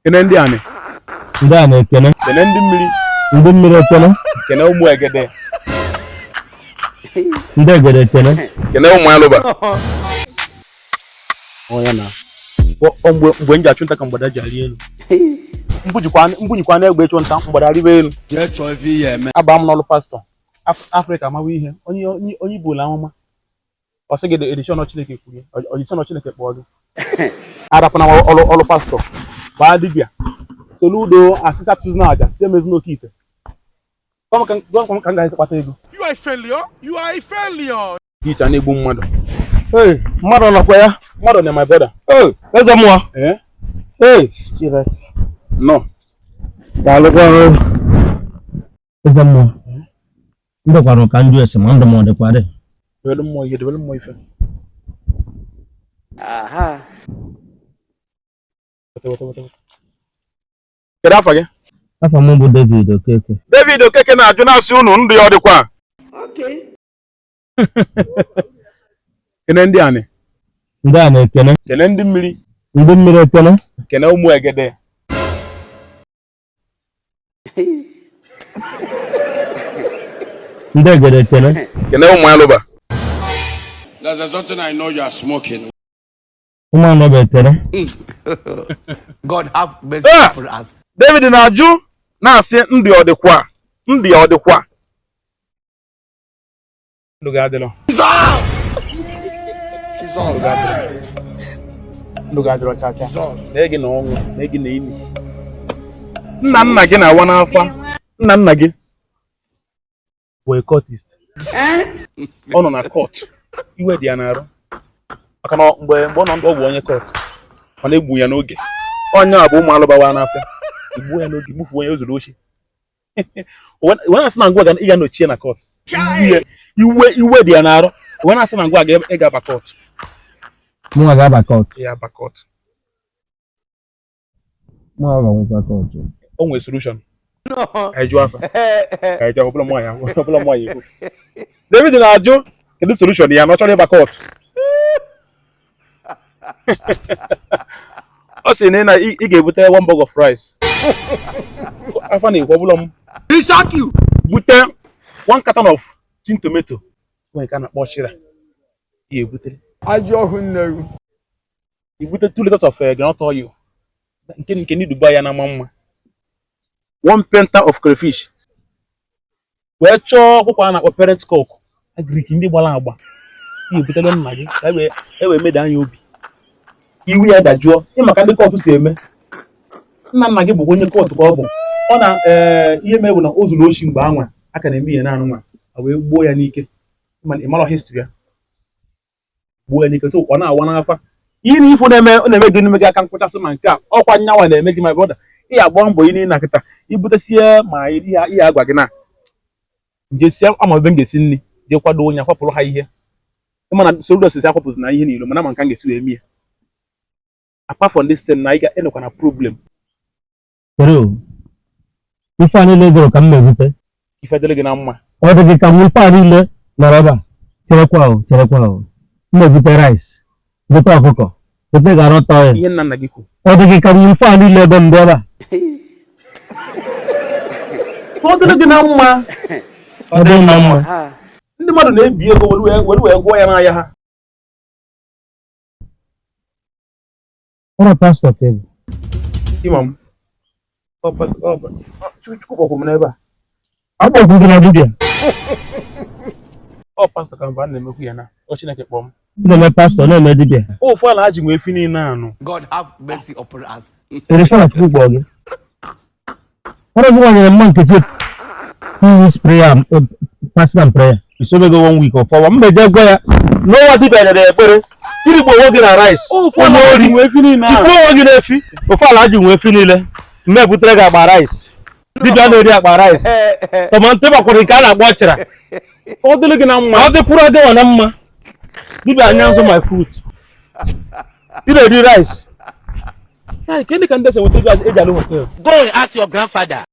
Kene ndị anị. Ndị anị ekene. Kene ndị mmiri. Ndị mmiri ekene. Kene ụmụ egede. Ndị egede ekene. Kene ụmụ alụba. Onye na mgbe m ji achụ nta ka mgbada ji arị elu. M bunyikwa n'egbe ịchụ nta, mgbada arịba elu. Jee chọọ ife ihe eme. Aba m n'ọlụ pastọ. Afrịka amawa ihe onye onye Igbo na amụma ọ sị gị edishọn Chineke kwuru ya, ọdishọn Chineke kpọọ gị. Arapụna ọlụ pastọ, baa dibịa Soludo asịsa tụzina aja si emezina oke ite. Gwa m ka m ga-esi kpata ego. You are a failure. You are a failure. Iche a na-egbu mmadụ. Hey, mmadụ nọkwa ya. Mmadụ na my brother. Hey, eze mmụọ. Eh? Hey, Chineke. No. Daalụkwa. Eze mmụọ. M bịakwara ka m jụ ese ma ndụ m ọ dịkwa dị. Debelu mmụọ ihe, debelu mmụọ ife. Aha. Weta, weta, weta, weta. Kedu afa gị? Afa m bụ David Okeke. David Okeke na-ajụ na-asị unu ndụ ya ọ dịkwa. Okay. Kene ndị anị. Ndị anị ekene. Kene ndị mmiri. Ndị mmiri ekene. Kene ụmụ egede. Ndị egede ekene. Kene ụmụ alụba. There's something I know you are smoking. Ụmụ alụba ekene. God have mercy Ah! upon us. David na-ajụ na-asị ndụ ya ọ dịkwa, ndụ ya ọ dịkwa. Ndụ gị adịrọ. Ndụ gị adịrọ. Ndụ gị adịrọ cha cha. Na gị na ọnwụ, na gị na ini. Nna nna gị na-awa n'afa. Nna nna gị bụ a cultist. Ọ nọ na cult. Iwe dị ya n'arụ. Maka na mgbe ọ nọ ndụ, ọ bụ onye cult. Mana egbu ya n'oge. Onye a bụ ụmụ alụba wa n'afịa. Igbuo ya n'oge, gbufuo onye o zuru oshi. Wee na-asị na ngwa ị ga-anọchie na cult. Iwe dị ya n'arụ. Wee na-asị na ngwa ị ga-aba cult. Mụnwa ga-aba cult. Ya aba cult. Mụnwa ga-anwụkwa cult. O nwere solution. Ka anyị jụọ afa. Ka anyị jụọ ọbụla nwaanyị ọbụla nwaanyị ekwu. David na-ajụ kedu solution ya na ọ chọrọ ịba cult. Ọ sị na ị ga-ebute one bag of rice. Afa na-ekwu ọbụla m. Bute one carton of tin tomato. Nwere nke a na-akpọ ọchịra. Ị ga-ebutere. Ajọ ọhụ nne gị. I bute 2 liters of groundnut oil nke ndị Dubai ya na-ama mma. One painter of crayfish. Wee chọọ ọkụkọ a na-akpọ parent cock agric ndị gbara agba. Ị ga-ebutere nna gị ka e wee meda anya obi. Iwe ya dajụọ. Ị ma ka ndị cult si eme. Nna nna gị bụkwa onye cult ka ọ bụ. Ọ na ihe mere bụ na o zuru oshi mgbe anwa a ka na-eme ihe naanụ nwa a wee gbuo ya n'ike. Ị marọ history ya. Gbuo ya n'ike, so ọ na-awa n'afa. Ihe na ifo na-eme ọ na-eme gị n'ime gị aka nkwụchasị ma nke a ọkwa nyanwa na-eme gị, my brother. Ị agba mbọ ihe na kịta ibutesie ma ihe agwa gị na njesie ama ebe m ga-esi nri jee kwado onye akwapụrụ ha ihe. Ịma na Soludo sisi akwapụzi na ihe niile, mana ma nka m ga-esi wee mie. Apart from this thing na ị ga-enọkwa na problem. Chere o. Ife a niile gụrụ ka m na-ebute. Ife dịrị gị na mma. Ọ dị gị ka m ife a niile nọrọ ebe a. Cherekwa o, cherekwa o. M na-ebute rice, bute ọkụkọ, bute groundnut oil. Ihe nna nna gị kwuru. Ọ dị gị ka m ife a niile ebe m dị ebe a. Ọ dịrị gị na mma. Ọ dịrị m na mma. Ndị mmadụ na-ebi ego were wee gwọọ ya n'ahịa ha. Ọrụ pastọ ka ị bụ. Ịma m. Chukwu kpọkwụ m n'ebe a. Akpọkwu gị na dibịa. Ọ pastọ ka mba a na-emekwu ya na ọ Chineke kpọọ m. Na-eme pastọ, na-eme dibịa. Ofu ala ha ji nwee efi niile anụ. God have mercy upon us. Eresha na Chukwu kpọọ gị. Ọrụ gị nwanyere mma Nkechi 2 weeks prayer, fasting and prayer. Isobego one week or four. Mbe je gwa ya n'ọnwa dibịa nyere ekpere. Irigbo onwe gị na rice. Ofu ala ha ji nwee efi niile anụ. Tikpuo onwe gị n'efi. Ofu ala ji nwee efi niile. Mme butere gị akpa rice. Dibịa na-eri akpa rice. Tomato gbakwara nke a na-akpọ ọchịra. Ọ dịrị gị na mma. Ọ dịkwuru adịwa na mma. Dibịa anya nzụ my fruit. Ị na-eri rice. Kedu ka ndị si enweta ego eji alụ hotel? Go and ask your grandfather.